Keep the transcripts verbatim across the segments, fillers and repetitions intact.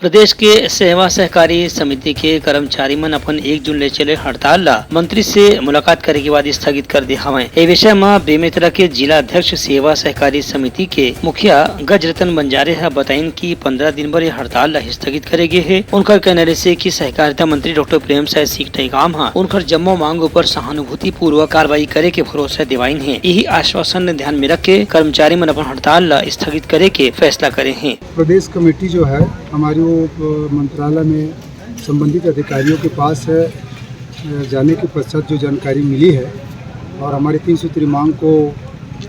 प्रदेश के सेवा सहकारी समिति के कर्मचारी मन अपन एक जून ले चले हड़ताल ला मंत्री से मुलाकात करे के बाद स्थगित कर दे हवंय। ए विषय म बेमेतरा के जिला अध्यक्ष सेवा सहकारी समिति के मुखिया गजरतन बंजारे ह बताइन कि पंद्रह दिन बर ये हड़ताल ला स्थगित करे गे हे। उनकर कहना रहिसे कि सहकारिता मंत्री डॉक्टर प्रेमसाय सिंह टेकाम ह उनकर जम्मो मांग ऊपर सहानुभूतिपूर्वक कार्रवाई करे के भरोसा दिवाइन हे। यही आश्वासन ल ध्यान में रख के कर्मचारी मन अपन हड़ताल ला स्थगित करे के फैसला करे हे। प्रदेश कमेटी जो है हमारी, वो, अ, मंत्रालय में संबंधित अधिकारियों के पास है। अ, जाने के पश्चात जो जानकारी मिली है और हमारी तीन सूत्री मांग को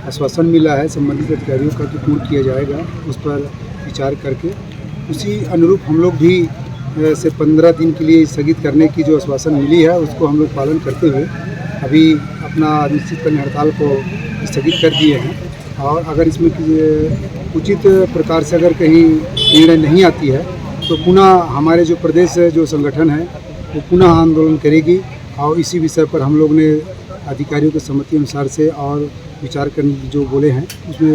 आश्वासन मिला है संबंधित अधिकारियों का कि पूर्ण किया जाएगा, उस पर विचार करके उसी अनुरूप हम लोग भी, अ, से पंद्रह दिन के लिए स्थगित करने की जो आश्वासन मिली है, उसको हम लोग पालन करते हुए अभी अपना अनिश्चितकालीन हड़ताल को स्थगित कर दिए हैं। और अगर इसमें कि-, उचित प्रकार से अगर कहीं निर्णय नहीं आती है, तो पुनः हमारे जो प्रदेश जो संगठन है, वो पुनः आंदोलन करेगी। और इसी विषय पर हम लोग ने अधिकारियों की सहमति अनुसार से और विचार करने जो बोले हैं, उसमें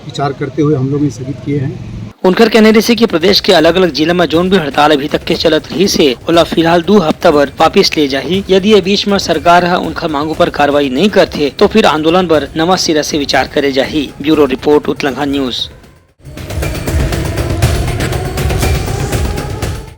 विचार करते हुए हम लोग ने स्थगित किए हैं। उनकर कहना रहिसे कि प्रदेश के अलग-अलग जिला म जोन भी हड़ताल अभी तक के चलत रहिस हे, ओला फिलहाल दू हफ्ता बर वापिस ले जाही। यदि ये बीच म सरकार ह उनकर मांग ऊपर कार्रवाई नइ करथे, तो फिर आंदोलन बर नवा सिरा से विचार करे जाही। ब्यूरो रिपोर्ट, उतलंघा न्यूज।